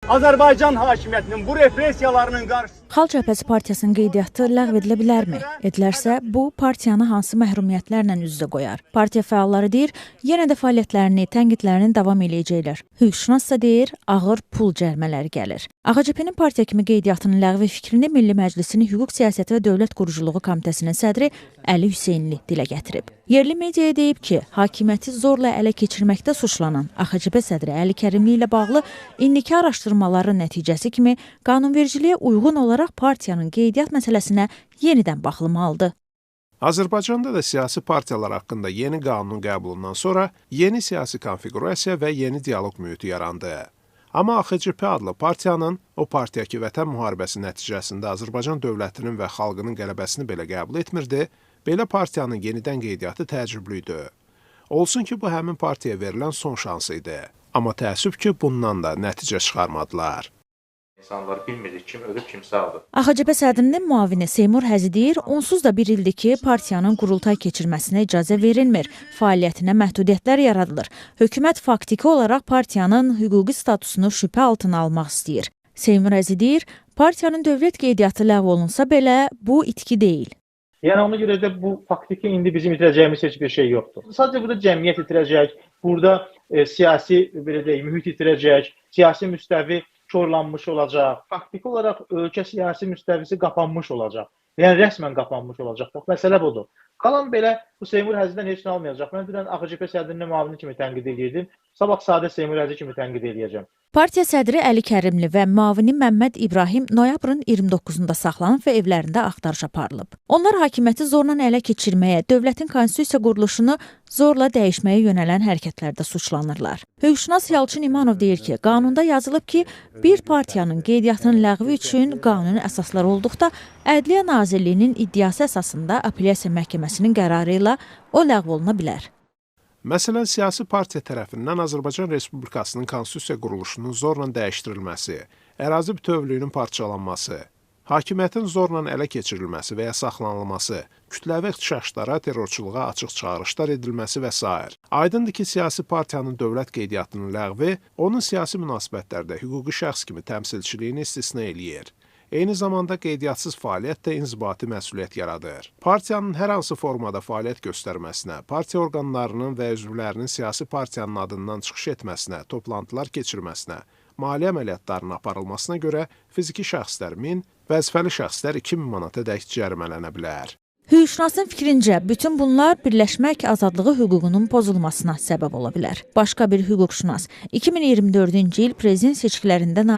Azərbaycan hakimiyyətinin bu repressiyalarının qarşısında Xalq Cəbhəsi Partiyasının qeydiyyatı ləğv edilə bilərmi? Edilərsə, bu partiyanı hansı məhrumiyyətlərlə üz-üzə qoyar? Partiya fəalları deyir, yenə də fəaliyyətlərini, tənqidlərini davam eləyəcəklər. Hüquqşünas isə deyir, ağır pul cərimələri gəlir. AXCP-nin partiya kimi qeydiyyatının ləğvi fikrini Milli Məclisin Hüquq Siyasəti və Dövlət Quruculuğu Komitəsinin sədri Əli Hüseynli dilə gətirib. Yerli mediaya deyib ki, hakimiyyəti zorla ələ keçirməkdə suçlanan AXCP sədri Əli Kərimli ilə bağlı indiki araşdırmaların nəticəsi kimi qanunvericiliyə uyğun olaraq partiyanın qeydiyyat məsələsinə yenidən baxılmalıdır. Azərbaycanda da siyasi partiyalar haqqında yeni qanunun qəbulundan sonra yeni siyasi konfiqurasiya və yeni dialoq mühiti yarandı. Amma AXCP adlı partiyanın, o partiya ki, Vətən müharibəsi nəticəsində Azərbaycan dövlətinin və xalqının qələbəsini belə qəbul etmirdi, belə partiyanın yenidən qeydiyyatı təəccüblü idi. Olsun ki, bu həmin partiyaya verilən son şansı idi. Amma təəssüf ki, bundan da nəticə çıxarmadılar. İnsanlar bilmirdik kim ölüb, kim sağdır. AXCP sədrinin müavini Seymur Həzi deyir, onsuz da bir ildir ki, partiyanın qurultay keçirməsinə icazə verilmir, fəaliyyətinə məhdudiyyətlər yaradılır. Hökumət faktiki olaraq partiyanın hüquqi statusunu şübhə altına almaq istəyir. Seymur Həzi deyir, partiyanın dövlət qeydiyyatı ləğv olunsa belə, bu itki deyil. Yəni ona görə də bu faktiki indi bizim itirəcəyimiz heç bir şey yoxdur. Sadəcə burada cəmiyyət itirəcək, burada siyasi belə deyək, mühit itirəcək, siyasi müstəvi korlanmış olacaq. Faktiki olaraq ölkə siyasi müstəvisi qapanmış olacaq. Yəni rəsmən qapanmış olacaq. Bax, məsələ budur. Qalan belə bu Seymur Həzidən heç nə almayacaq. Mən dünən AXCP sədrinin müavini kimi tənqid eləyirdim. Sabah sadə Seymur Həzi kimi tənqid eləyəcəm. Partiya sədri Əli Kərimli və müavini Məmməd İbrahim noyabrın 29-da saxlanıb və evlərində axtarış aparılıb. Onlar hakimiyyəti zorla ələ keçirməyə, dövlətin konstitusiya quruluşunu zorla dəyişməyə yönələn hərəkətlərdə suçlanırlar. Hüquqşünas Yalçın İmanov deyir ki, qanunda yazılıb ki, bir partiyanın qeydiyyatının ləğvi üçün qanuni əsaslar olduqda Ədliyyə Nazirliyinin iddiası əsasında Apellyasiya Məhkəməsinin qərarı ilə o ləğv oluna bilər. Məsələn, siyasi partiya tərəfindən Azərbaycan Respublikasının konstitusiya quruluşunun zorla dəyişdirilməsi, ərazi bütövlüyünün parçalanması, hakimiyyətin zorla ələ keçirilməsi və ya saxlanılması, kütləvi ixtişaşlara, terrorçuluğa açıq çağırışlar edilməsi və sair. Aydındır ki, siyasi partiyanın dövlət qeydiyyatının ləğvi onun siyasi münasibətlərdə hüquqi şəxs kimi təmsilçiliyini istisna eləyir. Eyni zamanda qeydiyyatsız fəaliyyət də inzibati məsuliyyət yaradır. Partiyanın hər hansı formada fəaliyyət göstərməsinə, partiya orqanlarının və üzvlərinin siyasi partiyanın adından çıxış etməsinə, toplantılar keçirməsinə, maliyyə əməliyyatlarının aparılmasına görə fiziki şəxslər 1000, vəzifəli şəxslər 2000 manata dək cərimələnə bilər. Hüquqşünasın fikrincə, bütün bunlar birləşmək azadlığı hüququnun pozulmasına səbəb ola bilər. Başqa bir hüquqşünas 2024-cü il prezident seçkilərində